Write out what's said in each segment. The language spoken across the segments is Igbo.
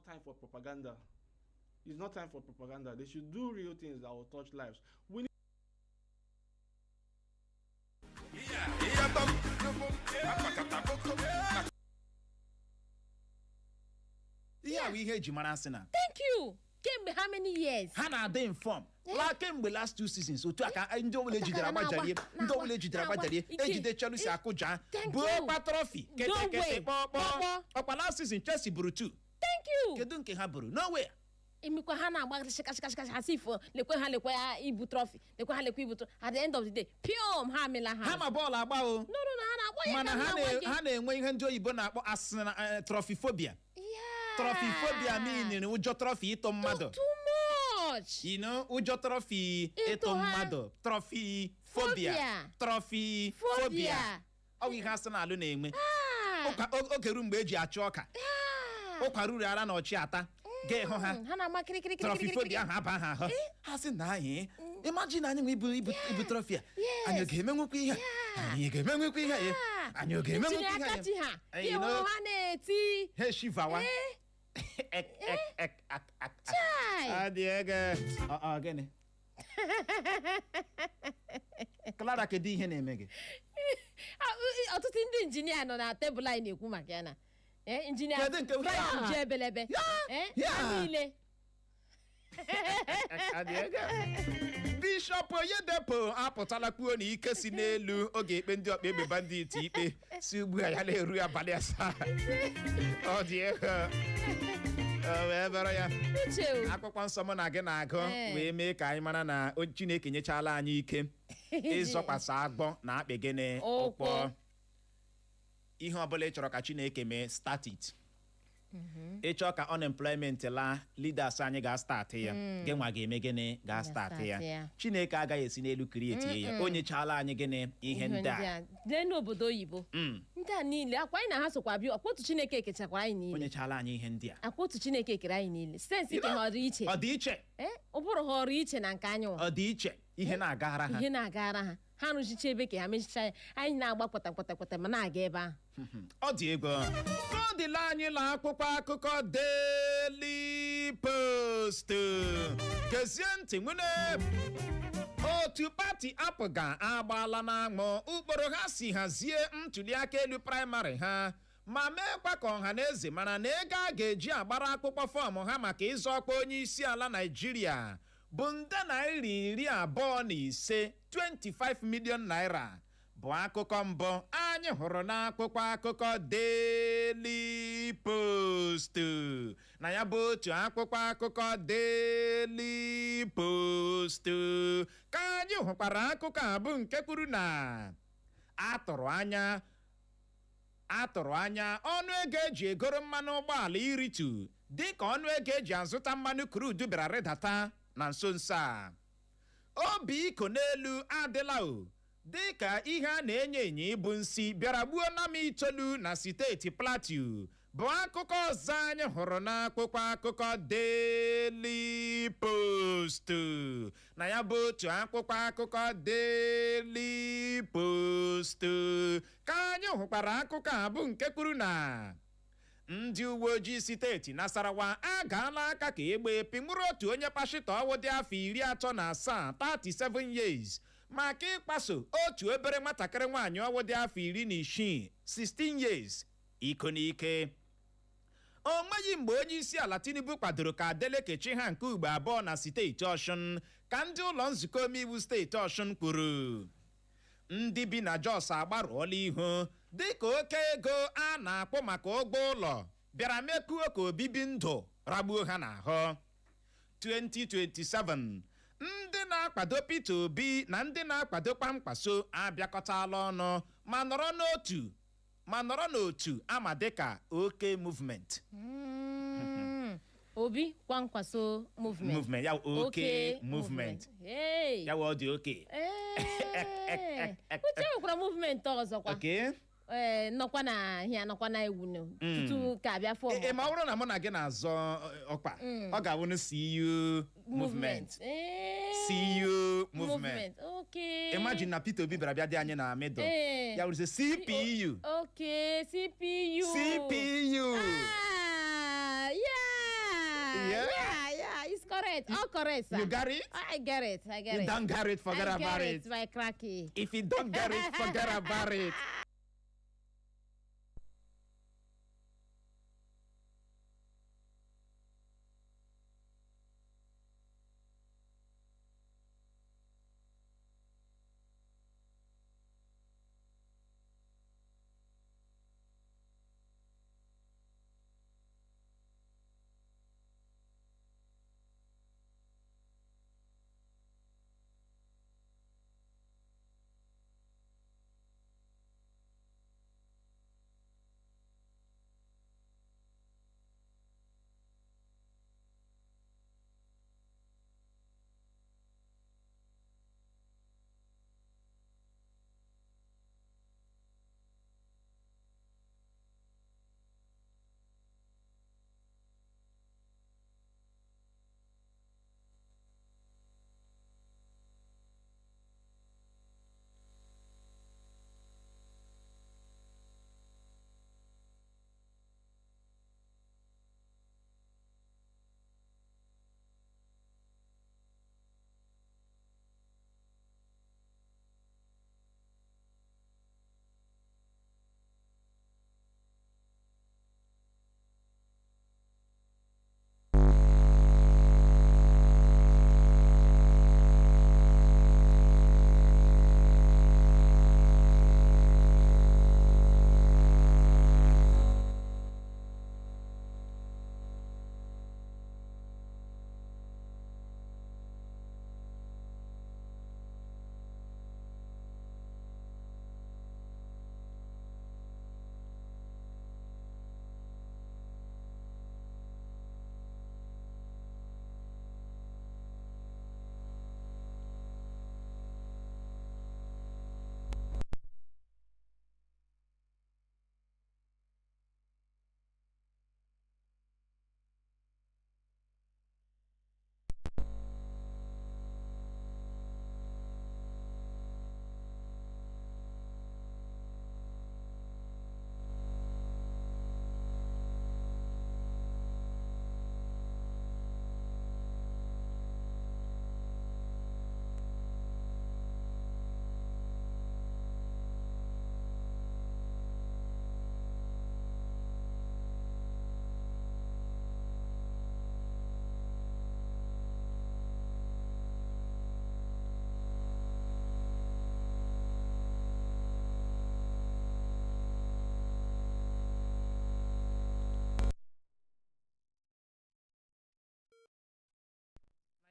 Time for propaganda. It's not time for propaganda. They should do real things that will touch lives. We Ihe a bụ ihe eji mara Arsenal. Thank you. Kemgbe how many years? Ha na-adị in form laa kemgbe last two seasons. Otu a ka ndị ọbụla ejidere agbajarie, ndị ọbụla ejidere agbajarie. Ejide Chelsea akụja, buo trophy kete kpọkpọ. Ọkwa last season Chelsea buru two. Thank you. Kedu nke ha buru? Nowhere. Emekwa ha na-agba shikashikashikashi, ha si ifo lekwe ha, lekwe ha ibu trophy, lekwe ha, lekwe ibu trophy. At the end of the day, piom, ha amịla ha. Ha ma bọọlụ agba o. No, ha na-agba ya. Mana ka m ha na-agwa gị. ha na-enwe ihe ndị oyibo na-akpọ Arsenal trophy phobia. Trophy phobia meaning ụjọ trophy ịtụ mmadụ. Too much. Ụjọ trophy ịtụ ịtụ ha. mmadụ, trophy phobia. Phobia. Trophy phobia. Phobia. Ọ bụ ihe Arsenal na-enwe. Ah. Oge ruo mgbe eji achụ ọka, ụkwa ruru ara na ọchị ata ga-ehụ ha. Ha na-ama kirikiri. Trophy phobia ahụ aba ha ahụ. Ha sị na anyị, imagine anyị nwe ibu trophy a, anyị ọ ga-emenwekwa ihe a? Anyị ga-emenwekwa ihe a? Anyị ọ ga-emenwekwa Tinye ihe a? aka ji ha. Eh, Gị you hụ ha na-eti. Ha eshivawa. Eh, Ek, ek, ek, ak, ak, ak. Chai. Adị ege. Ọ gịnị? Clara, kedu ihe na-eme gị? Ah, ọtụtụ ndị injinia nọ na tebụl anyị na-ekwu maka ya na injinia Kedu nke- Frank Ya! Uju Ebelebe. Ya! Ya! Ha niile. Adị ege. Bishọp Oyedepo apụtala kwuo na ike si n'elu oge ekpe ndị ọkpa egbe bandit ikpe si ugbu a ya na-eru abalị 7. Ọ dị ego. O wee bụrụ ya. Uche o. Akwụkwọ nsọ mụ na gị na-agụ wee mee ka anyị mara na Chineke nyechala anyị ike ịzọkwasị agbọ na akpị gịnị? Ụkwụ. Ụkwụ. Ihe ọbụla ị chọrọ ka Chineke mee, start it. Ị chọọ ka unemployment laa, leaders anyị ga-start ya. Gị nwa ga-eme gịnị? Ga-start ya. Ga-start ya. Chineke agaghị esi n'elu create ya. O nyechala anyị gịnị? Ihe ndị a. Lee n'obodo oyibo, ndị a niile akwa anyị na ha sokwa bịa, akwa otu Chineke ekechakwara anyị O niile. nyechala anyị ihe ndị a. Akwa otu Chineke ekere anyị niile, sense ike ha ọrụ iche. Ọ dị iche. Ee, ụbụrụ ha ọrụ iche na nke anyị nwa. Ọ dị iche, ihe na-agara ha. Ihe na-agara ha, ha rụchicha ebe ka ha mechicha ya, anyị na-agba kpata kpata kpata ma na-aga ebe ahụ. Ọ dị egwu. Ka ọ dịla anyị la akwụkwọ akụkọ Daily Post. Gezie ntị nwune. Otu pati APGA agbaala n'anwụ ụkpụrụ ha si hazie ntụliaka elu praịmarị ha, ma meekwa ka ọha na eze mara na ego a ga-eji agbara akwụkwọ fọọmụ ha maka ịzọ ọkwa onye isi ala Naịjirịa bụ nde naira 25, 25 million naira, bụ akụkọ mbụ anyị hụrụ n'akwụkwọ akụkọ Daily Post. Na ya bụ otu akwụkwọ akụkọ Daily Post ka anyị hụkwara akụkọ a bụ nke kwuru na atụrụ anya ọnụ ego eji egoro mmanụ ụgbọala iritu dịka ọnụ ego eji azụta mmanụ crude bịara rịdata na nso nso a. Obi iko n'elu adịla o, dịka ihe a na-enyo enyo ịbụ nsi bịara gbuo nama itoolu na steeti Plateau, bụ akụkọ ọzọ anyị hụrụ n'akwụkwọ akụkọ Daily Post. Na ya bụ otu akwụkwọ akụkọ Daily Post ka anyị hụkwara akụkọ a bụ nke kwuru na ndị uwe ojii steeti Nasarawa agaala aka ka egbe pịnwụrụ otu onye pashịtọ ọwụ dị afọ 37, 37 years, maka ịkpaso otu obere nwatakịrị nwaanyị ọwụ dị afọ 16, 16 years, iko n'ike. O nweghị mgbe onye isi ala Tinubu kwadoro ka Adeleke chi ha nke ugbo abụọ na steeti Ọshụn, ka ndị ụlọ nzukọ omeiwu steeti Ọshụn kwuru. Ndị bi na Jos agbarụọla ihu dịka oke ego a na-akpọ maka ụgwọ ụlọ bịara mekuo ka obibi ndụ ragbuo ha n'ahụ. 2027, ndị na-akwado Peter Obi na ndị na-akwado Kwankwaso abịakọtala ọnụ ma nọrọ n'otu ama dịka OK Movement. Obi Kwankwaso Movement. Movement ya wụ OK Movement. Hey. Ya wụ ọ dị oke. Ee. Uche, nwekwara movement ọzọkwa. Oke. Ee, nọkwa na ihe nọkwa na ewu nụ tutu ka abịa form. Ee, ma ọ bụrụ na mụ na gị na-azọ ọkwa, ọ ga-abụ na CU Movement. Ee. CU Movement. Okay. Imagine na Peter Obi bịara bịa dị anyị na middle. Ee. Ya wụrụzie CPU. Okay, CPU. CPU. Ah, yeah. Yeah. Yeah, it's correct. All correct, sir. You got it? I get it. I get You it. don't get it, forget I about get it. it, my cracky. If you don't get it, forget about it.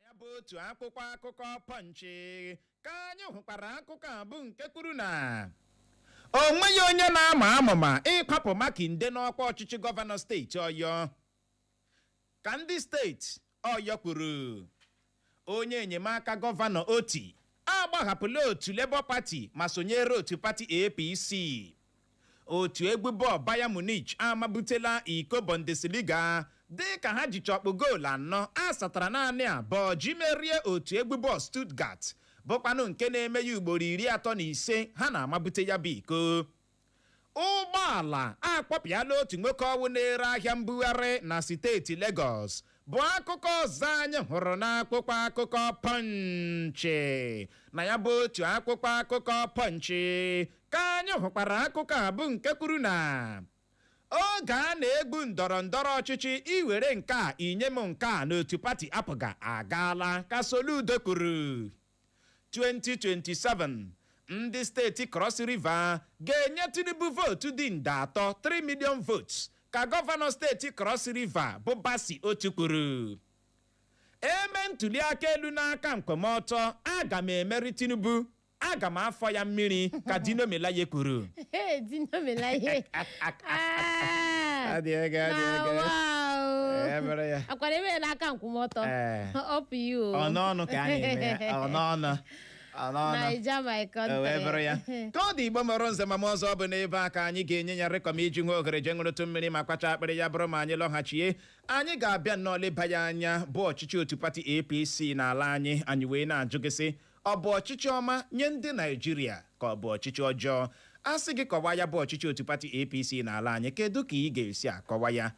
Ya bụ otu akwụkwọ akụkọ Punch ka anyị hụkwara akụkọ a bụ nke kwuru na o nweghị onye na-ama amụma ịkwapụ Makinde n'ọkwa ọchịchị gọvanọ steeti Ọyọ, ka ndị steeti Ọyọ kwuru. Onye enyemaka gọvanọ Oti agbahapụla otu Labour Party ma sonyere otu pati APC. Otu egwu bọọlụ Bayern Munich amabutela iko Bundesliga dị ka ha jicha ọkpụ goolu anọ a satara naanị abụọ ji merie otu egwu bọọlụ Stuttgart, bụkwanụ nke na-eme ya ugboro 35 ha na-amabute ya bụ iko. Ụgbọala akpọpịala otu nwoke ọwụ na-ere ahịa mbugharị na steeti Lagos, bụ akụkọ ọzọ anyị hụrụ n'akwụkwọ akụkọ Punch. Na ya bụ otu akwụkwọ akụkọ Punch ka anyị hụkwara akụkọ a bụ nke kwuru na oge a na-egbu ndọrọ ndọrọ ọchịchị iwere nke a inye m nke a n'otu pati APGA agaala, ka Soludo kwuru. 2027, ndị steeti Cross River ga-enye Tinubu vootu dị nde 3, 3 million votes, ka gọvanọ steeti Cross River bụ Bassey Otu kwuru. Eme ntuli aka elu n'aka nkwemọtọ, aga m emeri Tinubu, aga m afọ ya mmiri, ka Dino Melaye kwuru. Hey, Dino Melaye. Ah, Adị ego, adị na ego. wow. Eh, bụrụ ya. Akwara eme n'aka nkwụmọtọ. Eh. Up you. Ọnụọnụ ka a na-eme ya, ọnụọnụ, ọnụọnụ. Naija my country. O wee bụrụ ya ka ọ dị. Igbo mọrọ nze ma m ọzọ, ọ bụ n'ebe a ka anyị ga-enye ya rịkọm iji nwe ohere jee ṅụrụtụ mmiri ma kwacha akpịrị. Ya bụrụ ma anyị lọghachie, anyị ga-abịa nnọọ leba ya anya bụ ọchịchị otu pati APC n'ala anyị. Anyị wee na-ajụ gị sị, ọ bụ ọchịchị ọma nye ndị Naijiria ka ọ bụ ọchịchị ọjọọ? A sị gị kọwaa ya bụ ọchịchị otu pati APC n'ala anyị, kedu ka ị ga-esi akọwa ya?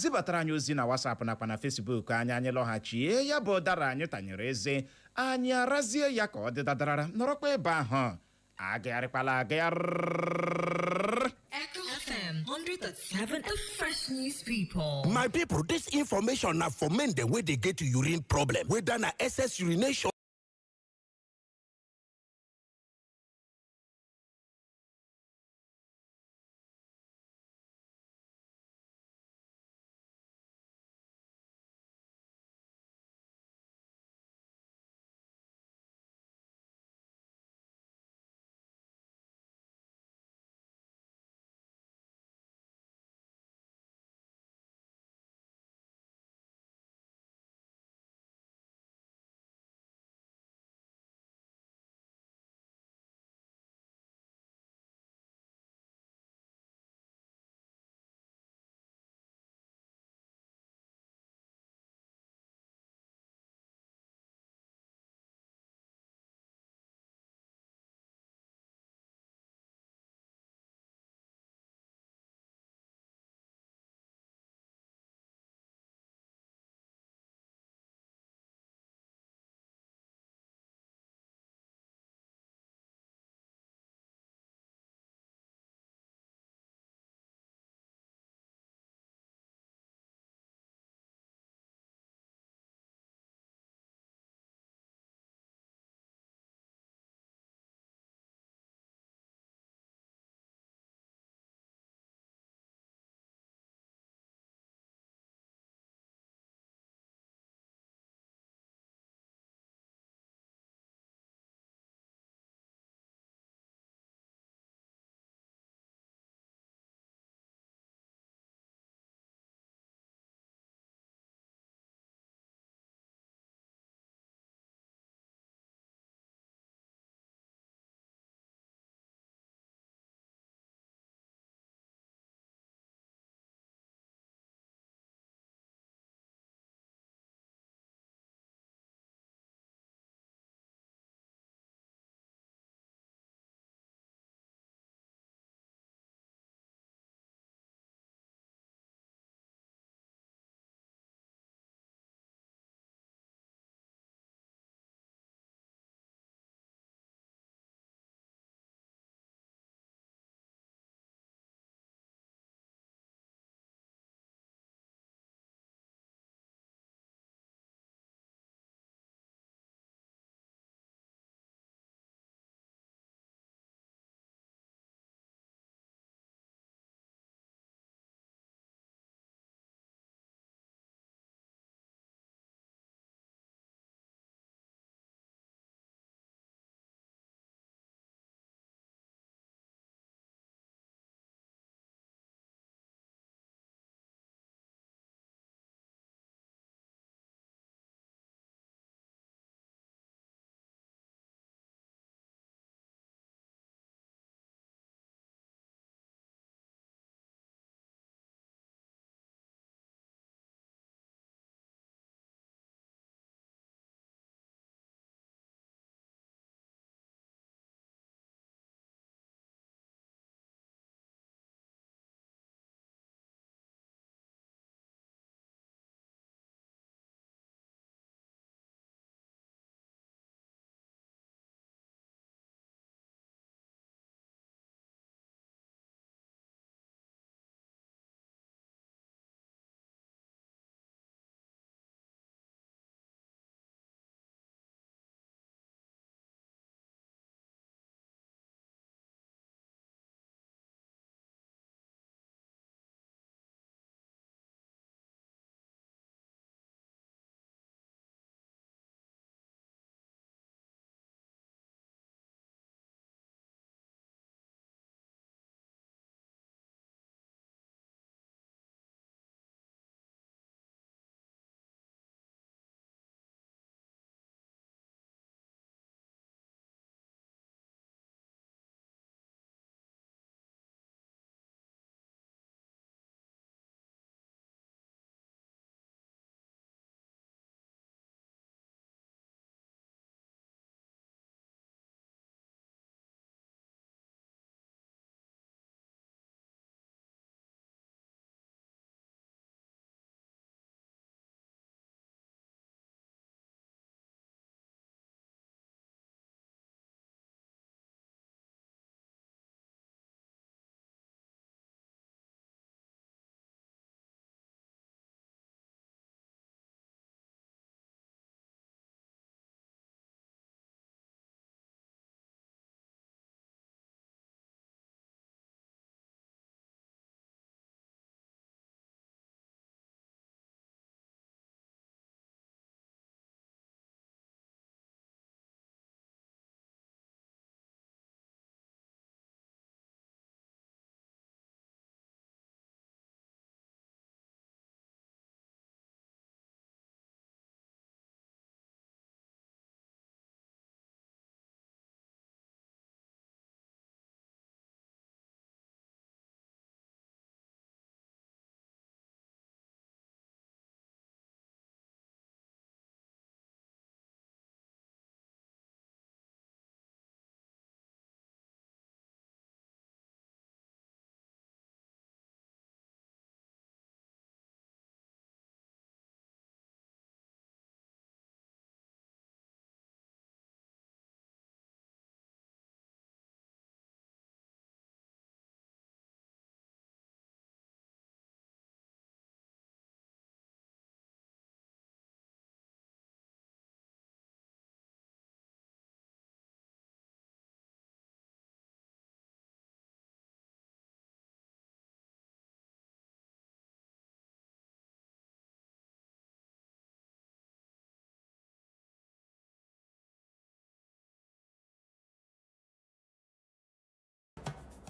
Zibatara anyị ozi na WhatsApp nakwa na Facebook anyị. Anyị lọghachie, ya bụ ụdara anyị tanyere eze, anyị arazie ya ka ọ dị dadarara. Nọrọkwa ebe ahụ, agagharịkwala agagharị. Echo FM 100.7, the fresh news people. My people, this information na for men dem wey dey get urine problem, whether na excess urination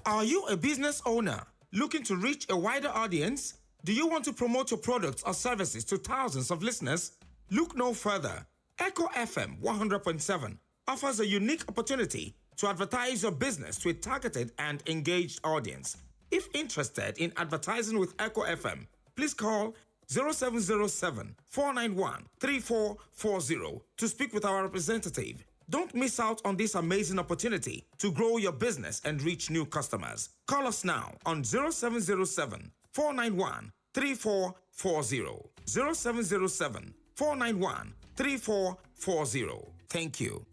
Are you a business owner looking to reach a wider audience? Do you want to promote your products or services to thousands of listeners? Look no further. Echo FM 100.7 offers a unique opportunity to advertise your business to a targeted and engaged audience. If interested in advertising with Echo FM, please call 0707 491 3440 to speak with our representative. Don't miss out on this amazing opportunity to grow your business and reach new customers. Call us now on 0707 491 3440. 0707 491 3440. Thank you.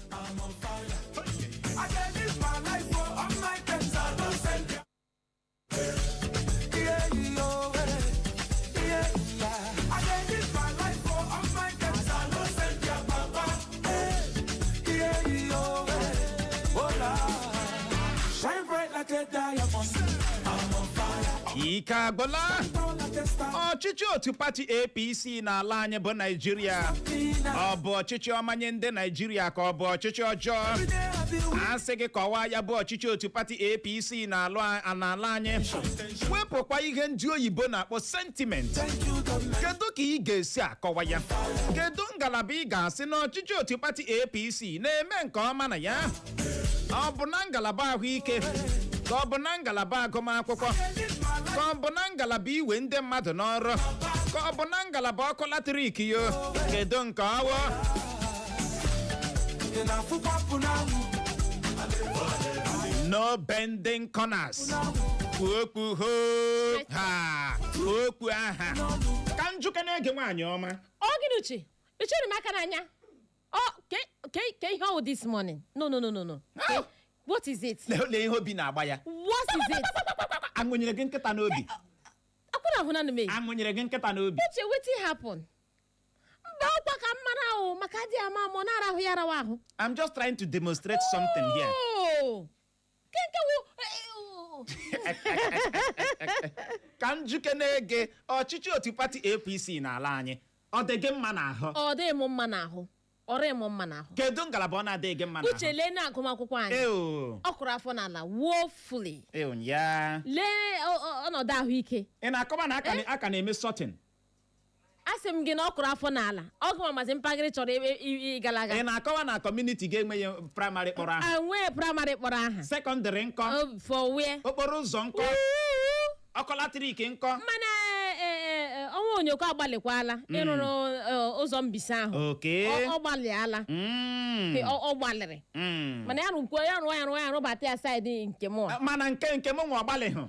I can live my life for all my friends. I don't send you. Yeah, yo, eh. Yeah, yeah. I can live my life for all my friends. I don't send you, papa. Eh. Yeah, yo, eh. Hola. Shine bright like a diamond. I'm on fire. Ike agwụla. Down like a star. Ọchịchị otu pati APC n'ala anyị bụ Naijiria, ọ bụ ọchịchị ọma nye ndị Naijiria ka ọ bụ ọchịchị ọjọọ? Every day I be with A sị gị kọwaa ya bụ ọchịchị otu pati APC n'ala anyị, wepụkwa ihe ndị oyibo na-akpọ sentiment. Thank you, God. Kedu ka ị ga-esi akọwa ya? Kedu ngalaba ị ga-asị na ọchịchị otu pati APC na-eme nke ọma na ya? Ọ bụ na ngalaba ahụike, ka ọ bụ na ngalaba agụmakwụkwọ, ka ọ bụ na ngalaba iwe ndị mmadụ n'ọrụ, ka ọ bụ na ngalaba ọkụ latrik yo? Kedu nke ọwụ? Ị na-afụkwa apụ n'anwụ. No bending corners. Kwuo okwu hoo ha, kwuo okwu aha ka njuke na-ege nwaanyị ọma. Ọ gịnị, Uche? Echere m aka n'anya. Ọ ke ihe ọwụ this morning? No, no, no, no, no. Ah! What is it? Lee ihe obi na-agba ya. What is it? Aṅụnyere gị nkịta n'obi. Akwụna ahụ na m. Aṅụnyere gị nkịta n'obi. Uche, wetin happen? Mba, ọkwa ka m mara ahụ maka adịghị ama ama ọ na-arahụ ya arawa ahụ. I'm just trying to demonstrate something here. Oh! Ke nke wụ oh. Ka njuke na-ege, ọchịchị otu pati APC n'ala anyị, ọ dị gị mma n'ahụ? Ọ dịghị m mma n'ahụ, ọ dịghị m mma n'ahụ. Kedu ngalaba ọ na-adịghị gị mma n'ahụ? Uche, lee na agụmakwụkwọ anyị. Eo. Ọ kụrụ afọ n'ala woefully. Eo ya. Lee ọnọdụ ahụike. Ị na-akọwa na aka na-eme sorting? A sị m gị na ọ kụrụ afọ n'ala. Ọ gụma mazi mpaghara chọrọ ịgalaga. Ị na-akọwa na community ga-enwe ya primary kpọrọ aha? Enwee primary kpọrọ aha. Secondary nkọ? Oh, for where? Okporo ụzọ nkọ? Ọkụ latrik nkọ? Mana ọnwa onyoko agbalịkwala ịrụrụ ụzọ Mbaise ahụ. Ọ gbalịala. Ọ gbalịrị. Mana ya rụkwuo ya, rụọ ya, rụọ ya, rụbata ya side nke mụ. Mana nke m nwa ọgbalịghị.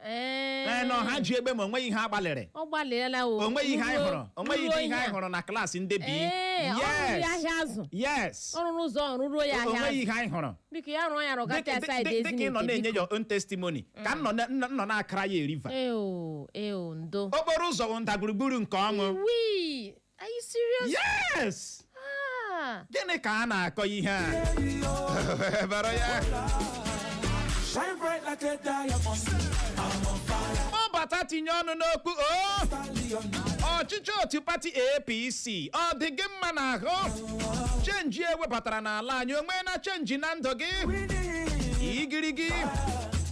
Ee. Ee, nọ ha ji egbe ma onweghị ihe agbalịrị. Ọ gbalịala o. Onweghị ihe anyị hụrụ, onweghị Ruo ihe anyị a. hụrụ na klaasị ndị bi. Ee, ọ rụrụ ya ahịa azụ. Yes. Ọ rụrụ ụzọ, ọ rụruo ya ahịa Onweghị azụ. ihe anyị hụrụ. Biko, ya rụọ ya, rụgata ya side Dịka ị nọ Ezinite. na-enye your own testimony ka m nọ nọ na-akara ya eriva. Eo, eo, ndo. Okporo ụzọ wụ ndagburugburu nke ọṅụ. Wee, are you serious? Yes. Ah. Gịnị ka a na-akọ ihe a bara ya? Shine bright like a diamond. I'm on fire. Kpọbata, tinye ọnụ n'okwu o. Stallion. Ọchịchị otu pati APC, ọ dị gị mma n'ahụ? Change ewebatara n'ala anyị, o nwee na change na ndụ gị? Igirigi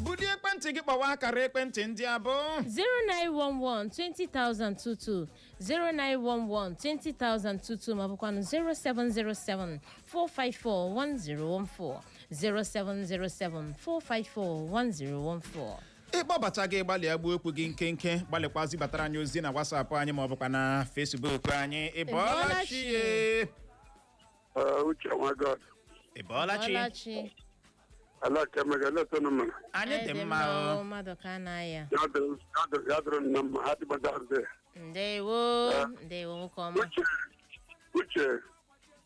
bulie ekwentị gị, kpọwa akara ekwentị ndị a bụ 0911 20022, 0911 20022, ma bụkwanụ 0707 454 1014, 0707 454 1014. Ịkpọbata gị, gbalịa gbuo okwu gị nkenke, gbalịkwazi batara anyị ozi na WhatsApp anyị ma ọ bụkwa na Facebook anyị. Ịbọọla chi ye. Uche nwa God. Ịbọọla chi. Ọlachi. Ala ka emega leta na mma. Anyị dị mma o. Mmadụ ka na ya. Ya dịrị na mma, ha dịgbada dị. Ndewo, ndewo, nwoke ọma. Uche, Uche,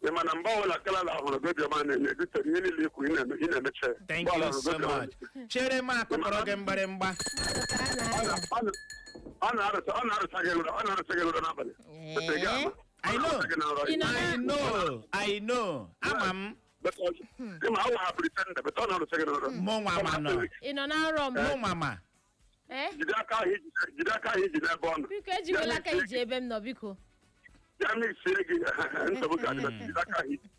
ị ma na mgbe ọbụla kalala hụrụ gị, obiọma na-eme butere ihe niile ikwu ị na-eme, ị na-emecha ya. Thank Mgbe ọbụla you hụrụ so gị, obiọma much. Chere m akụkọrọ gị mgbịrịmgba. Mmadụ ka na ya. Ọ na-arụsa gị nrọ, ọ na-arụsa gị nrọ n'abalị. But ị ga-ama. I know. Ọ na-arụsa gị na nrọ. Ị nọ I know, I know, ama m. But ị ma, ọ wụ pretender, but ọ na-arụsa gị na nrọ. Mụ nwa ma nọ. Ị nọ na nrọ m? Mụ nwa ma. Eh? Jide aka ahụ iji n'ebe ọ nọ. Biko, ejikwela aka iji ebe m nọ, biko. Ya mixie gị, nsogbu ga-adị, but jide aka ahụ iji.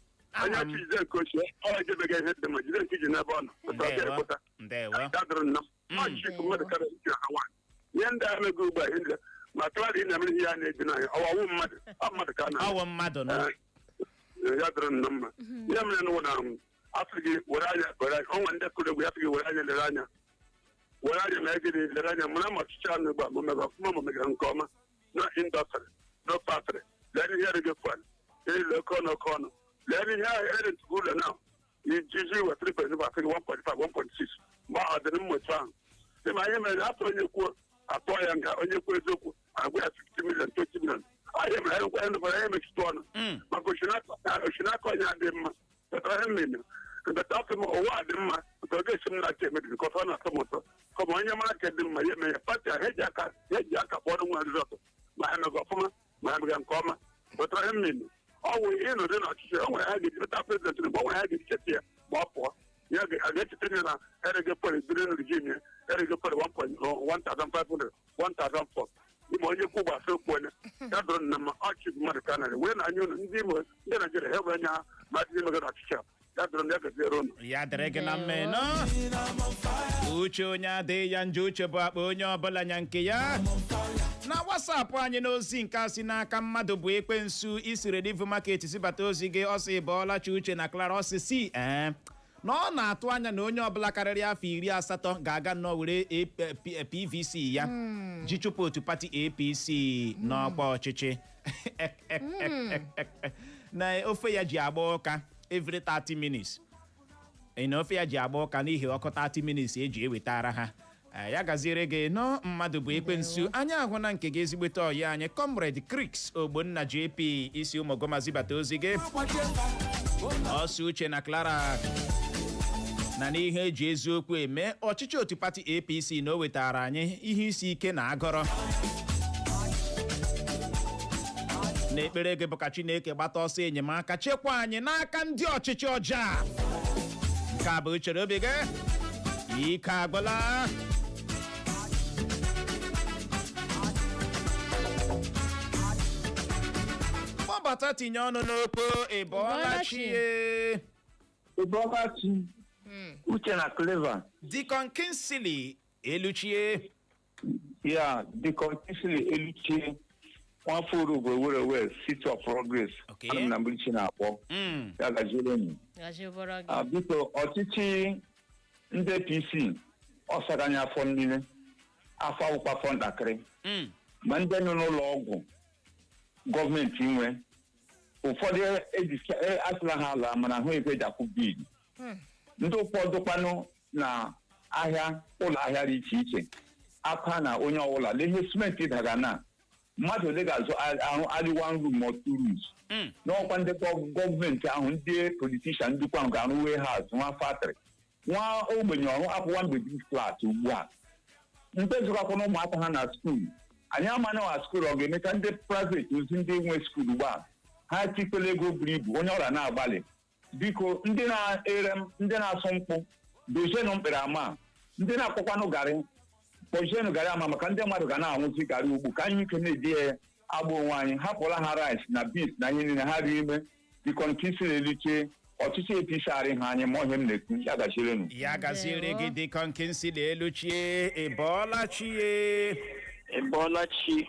Onye Ama m. achị jide nke ochie, ọ ejebeghị ihe dị mma, jide nke iji n'ebe ọ nọ. But ọ Ndewo. ga-ekweta. Ndewo. Ya dịrị nna m. Ọ chief mmadụ karịa iji ha nwaanyị. Ihe ndị a emego ugbu a, ihe ndị a, ma klaadị ị na-emere ihe ya na-eji n'anya, ọwawu mmadụ, ọ mmadụ ka a na Ọwụ mmadụ nọ. Ee, ya dịrị nna mma. Ihe mere n'ụwa na asị gị were anya, were anya, onwe ndị kụrụ egwu ya sị gị were anya lere anya, were anya ma egịrị lere anya mara ma ọchịchị anụ ugbu a ma mega ọfụma ma megara nke ọma no industry, no factory. Lee ihe erigo fuel elu oke ọnụ, oke ọnụ. Lee ihe ahụ ere ntụgụ ụlọ na ijiji wetara 3.5, asị gị 1.5, 1.6, mgbe ahụ ọ dịrị mma otu ahụ. Ịma ihe mere atụ onye kwuo atụọ ya nga, onye kwuo eziokwu agwa ya 50 million, 20 million. Ahịa mere anyị nkwa anyị anyị mechite ọnụ maka oshinaka onye adị mma pụtara ihe mmiri nkata afọ m ụwa adị mma nke ọ ga-esi m na-achọ emebi ka ọ na-atọ m ụtọ kọma onye mara ka dị mma ya eme ya pati a ha eji aka kpọrọ nwa result ma ha mega ọfụma ma ha mega nke ọma pụtara ihe mmiri ọ wụ ịnọdụ n'ọchịchị o nwere ha ga-eji pụta president mgbe o nwere ha ga-eji cheta ya ma ọ pụọ ya a ga-echeta ya na erege pol during regime ya erege pol 1.1500, 1004. Ime onye kwu gbasa okwu onye ya dụrụ nna mma ọchị mmadụ ka narị wee na anya unu ndị Imo, ndị Naijiria ha wee anya ha ma ndị mega n'ọchịchị a. Ya dụrụ na ya gaziere unu. Ya dịrị gị na mma ịnọ. Uche onye adịghị ya njọ, uche bụ akpa onye ọbụla nya nke ya. Na WhatsApp anyị, n'ozi nke a si n'aka mmadụ bụ ekwensu isiri Relief Market zibata ozi gị, ọsị bọọlachi Uche na Clara, ọsị si ee na ọ na-atụ anya na onye ọbụla karịrị afọ 80 ga-aga nnọọ were PVC ya ji chụpụ otu pati APC n'ọkwa ọchịchị na ofe ya ji agba ụka every 30 minutes. Na ofe ya ji agba ụka n'ihi ọkụ 30 minutes eji ewetara ha. Ya gaziere gị nọ. Mmadụ bụ ekwensu. Anyị ahụ na nke gị, ezigbote ọyị anyị, Comrade Crix Ogbonna JP, isi ụmụgoma zibata ozi gị. Ọsọ Uche na Clara, na n'ihe eji eziokwu eme, ọchịchị otu pati APC na o wetara anyị ihe isi ike na agọrọ. N'ekpere gị bụ ka Chineke gbata ọsọ enyemaka, chekwa anyị n'aka ndị ọchịchị ọjọọ a. Nke a bụ uchere obi gị. Ike agwụla. Kpọbata, tinye ọnụ n'okpo. Ị bọọla chi ye. Ịbọlachi, Uche na Clever. Deacon Kingsley Eluchie. Ya, Deacon Kingsley Eluchie, nwafọ Urugbo Owerri, City of Progress. Ana m na Mgbirichi na-akpọ. Ya gaziere unu. Gazibọrọ gị. Ah, biko, ọchịchị ndị APC ọ sara anyị afọ niile, afọ awụkwa afọ ntakịrị. Ma ndị nọ n'ụlọ ọgwụ gọọmenti nwe ụfọdụ asịla ha ala, mana ahụ ego eji akwụ bill. Ndị ụfọdụ kwanụ na ahịa, ụlọ ahịa dị iche iche akwa na onye ọbụla lee ihe simenti daga na mmadụ ole ga-azụ ahụ adị one room or two rooms. N'ọkwa ndị gọọmenti ahụ, ndị politician ndịkwa ahụ ga-arụ warehouse, nwa factory, nwa ogbenye ọrụ akwụ one bedroom flat ugbu a. Ndị zụkwakwana ụmụaka ha na school, anyị amana wa school ọ ga-emecha. Ndị private ozi, ndị nwe school ugbu a, ha tikwela ego buru ibu. Onye ọrịa na-agbalị, biko, ndị na-ere, ndị na-asụ mkpụ, dozienụ mkpere ama. Ndị na-akpọkwanụ garị, kpọzienụ garị ama, maka ndị mmadụ ga na-anwụzi garị ugbu ka anyị ike na-eji ya agba onwe anyị. Hapụla ha rice na beans na ihe niile ha rie ime. Biko, nke isi na-eliche ọchịchị APC arị ha anyị ma ọhịa m na-ekwu. Ya gachirenụ. Ya gaziere gị, Deacon Kingsley Eluchie. Ị bọọla chi ye. Ị chi,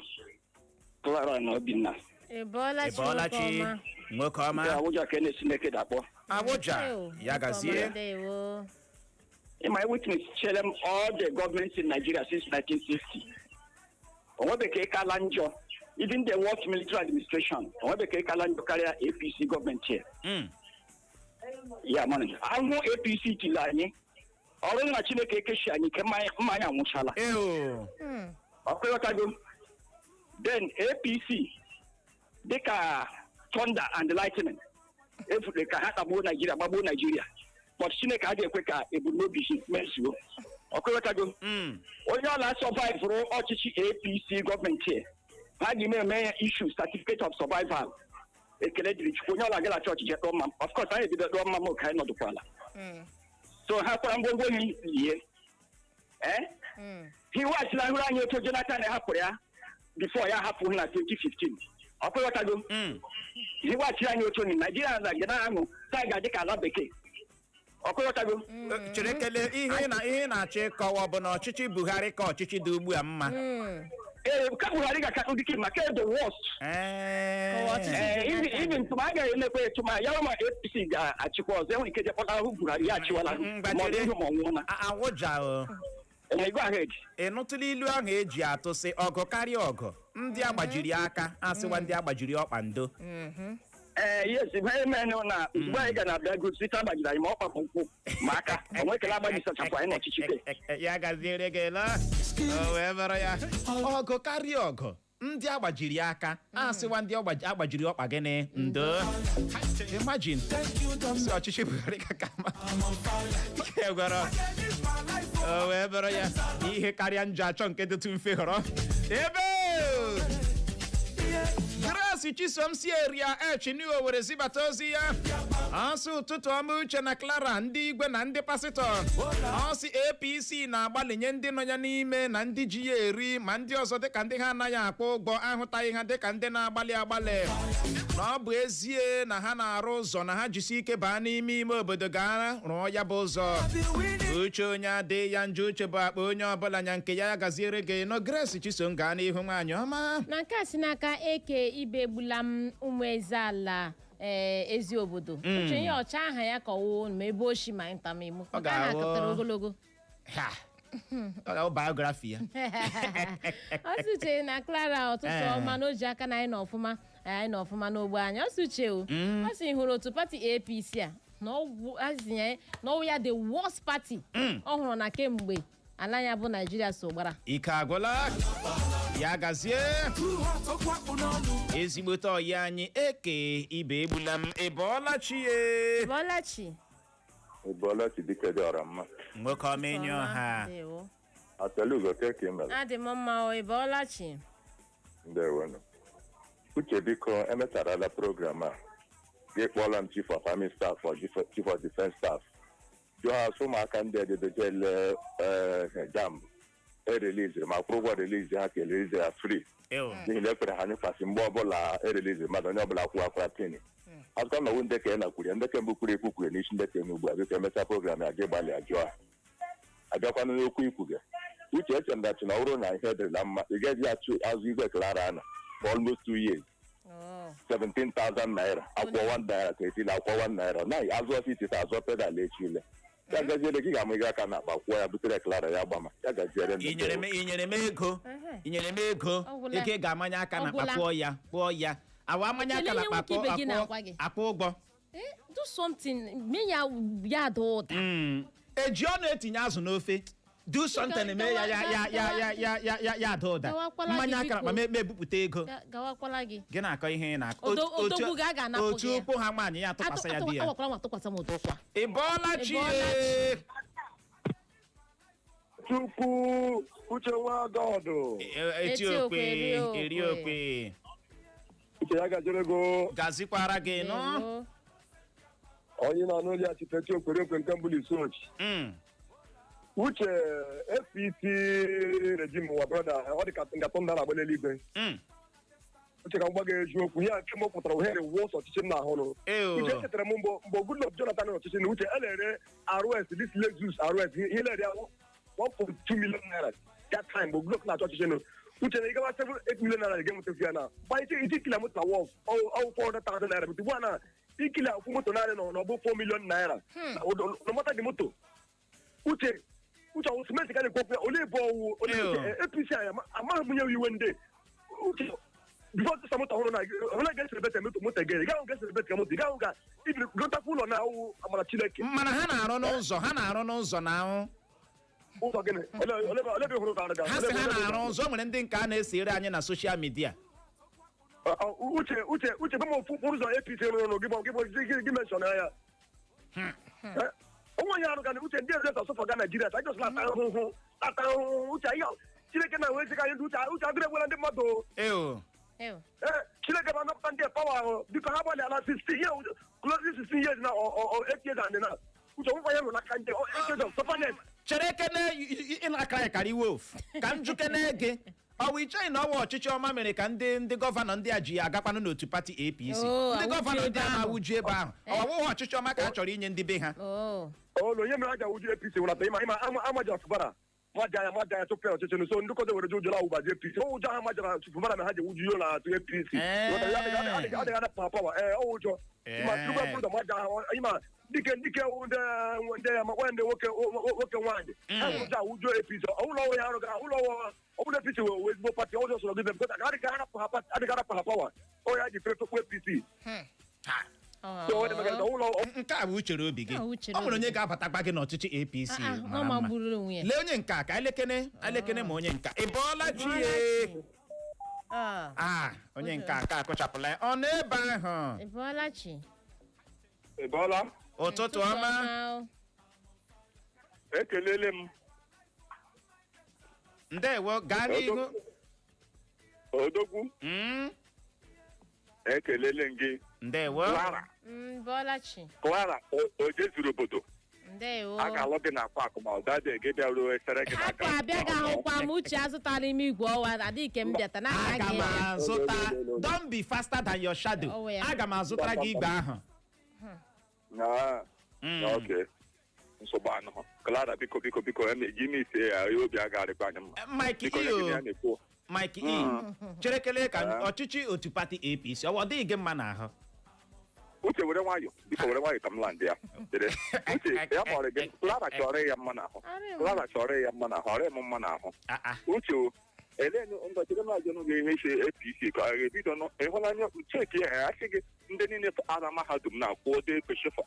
Clara na Obinna. Ị bọọla Ị chi, bọọla nwoke chi. ọma. Nwoke ọma. Nke Abuja ka na-esi dakpọ. Abuja. Ew, Ya nwoke ọma, gazie. ndewo. In my witness, chere m all the governments in Nigeria since 1960. Onwebeke kala njọ. Even the worst military administration, onwebeke kala njọ karịa APC gọọmenti here. Ya mana ahụhụ APC tiri anyị, ọrụ na Chineke ekechi anyị ike, mmanya anwụchala. Ew. Ọkụghọtago. Then APC dịka thunder and lightning efure ka ha kpagbuo Naijiria, gbagbuo Naijiria, but Chineke adịghị ekwe ka ebumnobi ha mezuo. Ọkụghọtago. Onye ọla survive ọchịchị APC gọọmenti a, ha ga eme ya issue certificate of survival. Ekele dịrị Chukwu, onye ọla gara chọọchị je kpọọ mma. Of course, anyị ebido kpọọ mma m ka anyị nọdụkwala. So ha kwara ngwongwo ha lie eh hiweghachila hụrụ anyị otu Jonathan hapụrụ ya before ya hapụ na 2015. Ọkụghọtago. Hiweghachiri anyị otu onye Naijiria na ga na-aṅụ taa ga-adị ka ala bekee. Ọkụghọtago. Chere kele, ihe ị na-achọ ịkọwa bụ na ọchịchị Buhari ka ọchịchị dị ugbu a mma? Ee, ka Buhari ga-aka ndị maka the worst. Kọwa ọchịchị. Ee, even tụma agaghị emekwa etụma ya ma APC ga-achịkwa ọzọ, enwere ike je kpọta ahụ Buhari ya achịwala ma ọ dị ndụ ma ọ nwụọ na. Awụja o. Ee, go ahead. Ị nụtụla ilu ahụ eji atụ sị ọgụ karịa ọgụ, ndị agbajiri aka asịwa ndị agbajiri ọkpa ndo? Ee, yes, ihe mere na mgbe anyị ga na-abịa gosi agbajiri anyị ma ọ kpapụ nkwụ ma aka o nwekele agbajisachapụ anyị n'ọchịchị ke. Ya gaziere gị la. O wee bụrụ ya, ọgụ karịa ọgụ, ndị agbajiri aka asịwa ndị agbajiri ọkpa gịnị ndo. Imagine si ọchịchị Buhari ka ka mma. Ike gwara o wee bụrụ ya, ihe karịa njọ achọ nke dịtụ mfe họrọ ebe. Grace Chisom si eria echinu Owere zibata ozi ya. Ọsị, ụtụtụ ọma, Uche na Clara, ndị igwe na ndị pasịtọ. Ọsị APC na-agbalịnye ndị nọ ya n'ime na ndị ji ya eri, ma ndị ọzọ dịka ndị ha anaghị akwụ ụgwọ, ahụtaghị ha dịka ndị na-agbalị agbalị. Na ọ bụ ezie na ha na-arụ ụzọ, na ha jisi ike baa n'ime ime obodo gaa rụọ ya bụ ụzọ. Uche onye adịghị ya njọ, uche bụ akpa onye ọbụla nya nke ya. Ya gaziere gị nọ, Grace Chisom, gaa n'ihu, nwaanyị ọma. Na nke a si n'aka Eke Ibe Egbula m, ụmụ eze ala, ee, ezi obodo. Uche, ihe ọcha aha ya kọwoo ma ebe oshi ma nta ma emu, maka aha Ga-awụ. katara ogologo. Ha! Ọ ga-abụ biography ya. Ọsị, Uche na Clara, ọtụtụ ọma na o ji aka na anyị nọ ọfụma, anyị nọ ọfụma n'ogbe anyị. Ọsị, Uche o, ọ sị hụrụ otu pati APC a. Na ọgwụ azinye na ọwụ ya the worst party ọ hụrụ na kemgbe ala ya bụ Naijiria so gbara. Ike agwụla ya. Gazie, ezigbote ọyị anyị eke ibe egbula m. Ị bọọla chi ye? Bọlachi. Ịbọọla chi, dike dị ọra mma. Nwoke ọma, enyi ọha. Ndewo. Atalugo, ke ka ị mere? Adị m mma o, ị bọọla chi. Ndewonu. Uche, biko, emecharala program a, gị kpọọla m chief of army staff or chief of defense staff, jụọ ha sị ụmụaka ndị ejedeje ele JAMB ereliziri ma kwụrụ ụgwọ release ha ka erelease ya free, n'ihi na ekwere ha nyụkwasị mgbe ọbụla ereliziri mmadụ, onye ọbụla kwụọ akwara peni akụkọ na owu ndeke na kwuru ya ndeke mbụ kwuru ekwu kwuru n'isi ndeke eme ugbu a. Biko, emechaa program ya, gị gbalịa jụọ ha. Abịakwana n'okwu ikwu gị, Uche, eche m dachi na ọ bụrụ na ihe dịrịla mma, ị gaghị achụ azụ igwe Clara na for almost 2 years, 17,000 naira akwụkwọ 1 naira ka etila akwụkwọ 1 naira naghị azụ ọsọ itite azụ pedal echile ya. Gaziere gị, ga-ama gị aka na akpa kwụọ ya, butere Clara ya gbama ya. Gaziere. Ị nyere m, ị nyere m ego, ị nyere m ego. Ọgwụla. Ego ị ga-amanye aka na akpa Ọgwụla. kwụọ ya, kwụọ ya awa amanye aka Kelee na ihe akpa nwoke ibe gị kwụọ na-agwa gị. akwụ ụgwọ. Eh, do something, mee ya ya ada ụda. Eji ọnụ etinye azụ n'ofe. Do something, mee ya ya ya ya ya ya ya ya ya ada ụda. Gawakwala gị, Mmanya aka na akpa biko. ma ebupụta ego. Gawakwala gị. Gị na-akọ ihe ị na-akọ. Odogwu gị a ga-anapụ Otu gị ya. ụkwụ ha nwaanyị ya atụkwasị ya di ya. Awakwala nwa tụkwasị m ụdọ ụkwa. Ị bọọla chi? Ị bọọla. Ye? Chukwu Uche nwa God. Eti okwe eri okwe. Uche, ya gajere go. Gazikwara gị nụ. Ndewo. Onye na-anụ olu ya chitechi okwere okwe nke mbụ n'isochi. Uche, APC regime wa brother, ọ dị ka ngatọ nda na-agba n'eluigwe. Uche, ka m gwa gị eziokwu, ihe a nke m pụtara ohere wụsọ ọchịchị m na-ahụrụ. Uche, echetara m mgbe Goodluck Jonathan nọ n'ọchịchị na Uche elere RS, this Lexus RS, ihe lere ya 1.2 million naira that time mgbe Goodluck na-achọ ọchịchị nụ. Uche, na ịgawa 7 8 million naira ga-enweta ya na gba iti iti kila moto na wọf ọwụ 400,000 naira, but ugbu a na ikili akwụ moto naanị nọ n'ọbụ 4 million naira no matter the moto. Uche, Uche, ọwụ simenti ka a na-ekwu okwu ya, olee ebe ọwụ olee? Ew. Uche, APC anyị amaghị m nye iwe ndị Uche before tụsa moto ọhụrụ na ọhụrụ ga-esere moto moto gị gaghị ga-esere ka moto gaghị ga ibiri gotakwa ụlọ na awụ amara Chineke. Mana ha na-arụ n'ụzọ, ha na-arụ n'ụzọ na ahụ. Ụzọ gịnị? Ole ebe hụrụ ụzọ? Ha sị ha na-arụ ụzọ. O nwere ndị nke a na-esere anyị na social media. Uche, Uche, Uche, gwa m ofu okporo ụzọ APC rụrụ gị gị gị gị mention ya. Onwe onye arụ ga Uche, ndị eze sọsọfọ ga Naijiria ta just na-ata ahụhụ, ata ahụhụ. Uche, ihe Chineke na-enwe ezi ka anyị. Uche, Uche, agụrụ egwela ndị mmadụ. Eo. Ew. Ee, Chineke ma napụta ndị power ahụ. Biko, ha gbalịala 16 years, closing 16 years na or 8 years and now. Uche, onwekwa ya rụrụ n'aka ndị 8 years of sufferness. Chere kene, ịna-akara ya karị wolf ka m jukene gị. Ọ bụ icheghị na ọwa ọchịchị ọma mere ka ndị gọvanọ ndị a ji agakwanụ n'otu pati APC? Oh, Ndị awụju gọvanọ ndị ebe a ahụ. na-awụju ebe ahụ, ọ wụghị ọchịchị ọma ka a chọrọ inye ndị be ha? Oh. Olu onye mere aja wuju APC wụlata ịma ịma ama amaja Fubara maja ya maja ya tupu ya ọchịchị nso ndị kọta were ụjọ awụbaji APC ọ ụjọ ha majara Fubara na ha ji wuju na atụ APC. Adịghị adapụ ha pawa. Ee, ọ ụjọ ịma Tinubu ụzọ maja ha ịma dike dike ndị ndị ya makwa ndị nwoke nwoke nwaanyị ha ụjọ awụju APC ụlọ ọrụ ya arụga ụlọ ọrụ ọ bụrụ APC wee ezigbo pati ọjọọ sọrọ gị because adịghị arapụ ha pati, adịghị arapụ ha pawa ọ ya ji fefe APC. So ọ dị maka na ụlọ Nke a bụ uchere obi gị. Nke a bụ uchere Ọ nwere obi onye gị. ga-abata gba gị n'ọchịchị APC Ah, ah, mara ọ mma. magburu onwe ya. Lee onye nke a ka elekene alekene ma onye nka. Ị bọọla chi ye? Ah, Ah, onye nke a ka akụchapụla ya. Ọ nọ ebe ahụ. Ị bọọla chi? Ị bọọla. Ụtụtụ ọma. O. Ekelele m. Ndewo, gaa n'ihu. Odogwu. Ekelele m gị. Ndewo. Clara. Bọọla chi. Clara o jezuru obodo. Ndewo. A ga-alụ gị na park ma ọ dada ege bịa ruo esere gị n'aka. Akwa abịa ga ahụkwa m. Uche, azụtala ime igwe ọwa adịghị ke m bịata n'aka Aga gị. m azụta. Don't be faster than your shadow. Ọwụ ya. Aga m azụtara gị igwe ahụ. Na okay, nsogbu anụ. Clara, biko, biko, biko, eme gị ime ise ya ya obi agagharịkwa anyị mma. Mike. Biko, E onye gị na o ya na-ekwu. Mike E, chere kelee ka ọchịchị otu pati APC ọ dịghị gị mma n'ahụ? Uche, were nwayọ, biko, were nwayọ ka m land ya. Chere. Uche, ya kpọrọ gị Clara chọrọ ya mma n'ahụ. Clara chọrọ ya mma n'ahụ, ọrịa m mma n'ahụ. Uche o, elenu ngọchiri m ajụnụ gị ihe isi APC ka ọ ga-ebido nụ ịhụnanya cheki ya asị gị ndị niile ara mahadum na-akwụ ode kwesịfụ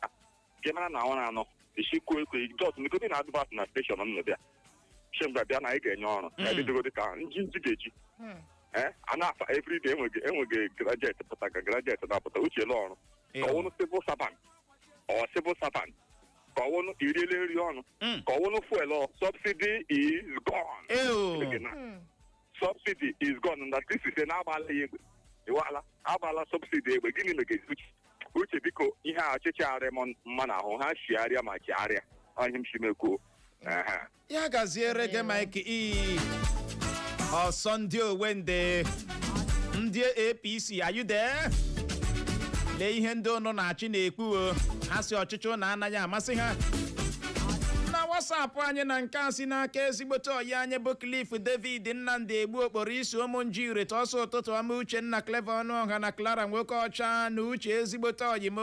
Ka ị mara na ọ na-anọ esikwuo ekwe just negote na advert na station m nọbịa chemgbe bịa na anyị ga-enye ọrụ ka ebidogo ka nji nji ga-eji ee a na-afa everyday. Enweghị graduate pụta ka graduate na-apụta. Uche le ọrụ ka ọwụnụ civil servant, ọ civil servant ka ọwụnụ iriele nri ọnụ, ka ọwụnụ fuel ọ subsidy is gone. Ew. Subsidy is gone na this is na agbala ya egbe, iwala agbala subsidy egbe. Gịnị megezi? Uche, Uche, biko, ihe a ọchịchị arị m mma n'ahụ ha chigharịa ma chigharịa ọhịa m chimekwuo. Ehe. Ya gaziere gị, Mike E. Ọsọ ndị owende ndị APC, are you there? Lee ihe ndị ụnụ na-achị na-ekwu o. Ha si ọchịchị ụnụ anaghị amasị ha. Na WhatsApp anyị na nke a si n'aka ezigbote ọyị anyị bụ Cliff David Nnamdi Egbu okporo isi ụmụ nji urete ọsọ. Ụtụtụ ọma, Uchenna, Clever Ọnụọha na Clara nwoke ọcha na Uche, ezigbote ọyị m.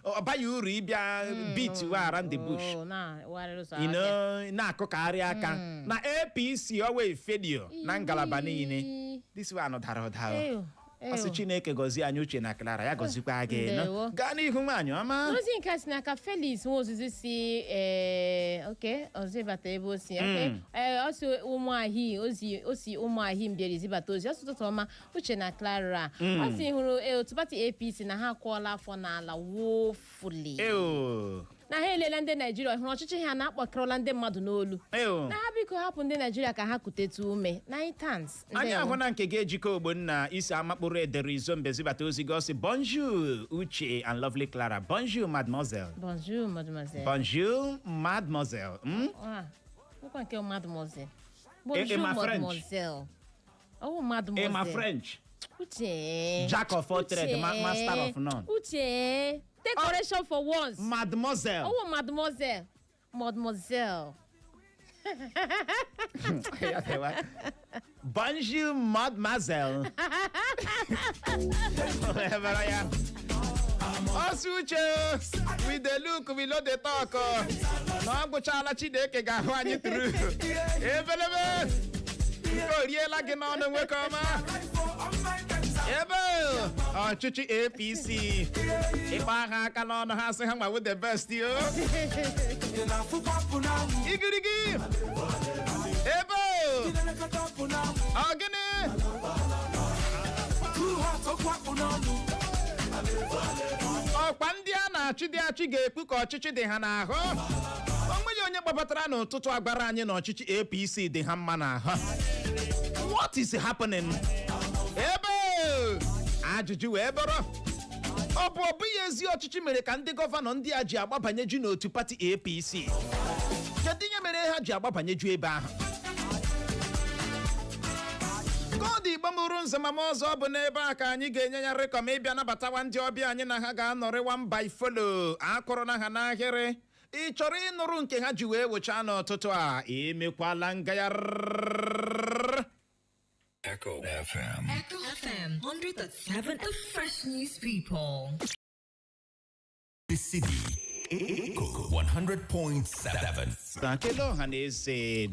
Ọ baghị uru ịbịa beat around the bush. Oh, na-wagharịrị ụzọ you ahịa. Na-akụkarị aka na APC ọwa failure na ngalaba niile. This one dara ụda o. Ew, Ọ sị ew. Chineke gọzie anyị, Uche na Clara, ya gọzikwa gị nọ. Ndewo. Gaa n'ihu, nwaanyị ọma. N'ozi nke a si n'aka Felix Nwaozuzu si ee oke ọzọ ịbata ebe o si oke ee ọ si Ụmụahị ozi, o si Ụmụahị mbịara izibata ozi. Ọsị ụtụtụ ọma, Uche na Clara. Ọ si hụrụ ee, otu pati APC na ha akwụọla afọ n'ala wofuli Eo. na ha elela ndị Naijiria hụrụ ọchịchị ha na-akpọkọrọla ndị mmadụ n'olu Eo. na ha biko hapụ ndị Naijiria ka ha kutetu ume nine times. Anyị ahụ na nke ga-ejikọ Ogbonna isi amakpụrụ edere izombe zibata ozi gị. Ọsị bonjour, Uche and lovely Clara. Bonjour, mademoiselle. Bonjour, mademoiselle. Bonjour, mademoiselle. Ah, nkwa nke mademoiselle. Ị ma Bonjour, French? mademoiselle. Oh, mademoiselle. Ị ma French? Uche. Jack of all trade, master of none. Uche, take correction for once. Mademoiselle. Oh, mademoiselle. Mademoiselle. Bonjour, mademoiselle. Ebere ya. Ọsị Uche, we dey look, we no dey talk o. Na ọ gwụchala, Chineke ga-ahụ anyị tụrụ ebelebe nke o riela gị n'ọnụ, nwoke ọma. Ebe ọchịchị APC ịkpa ha aka n'ọnụ, ha sị ha nwawo the best yo. Igirigi ebe ọ gịnị? Ọkwa ndị a na-achị dị achị ga-ekwu ka ọchịchị dị ha n'ahụ. O nweghị onye gbabatara n'ụtụtụ agbara anyị na ọchịchị APC dị ha mma n'ahụ. What is happening? Ebe ajụjụ wee bụrụ, ọ bụ ọ bụghị ezi ọchịchị mere ka ndị gọvanọ ndị a ji agbabanye ju n'otu pati APC? Kedu ihe mere ha ji agbabanye ju ebe ahụ? Koodu Igbo mụrụ nze mama ọzọ bụ n'ebe a ka anyị ga-enye ya rịkọm ịbịa nabatawa ndị ọbịa anyị na ha ga-anọrịwa mba ifolo akụrụ na ha n'ahịrị. Ị chọrọ ịnụrụ nke ha ji wee wụchaa n'ụtụtụ a? Emekwala ngagharị. Echo FM. Echo FM 100.7, the fresh news people. The city. Echo 100.7. Kelee ọha na eze.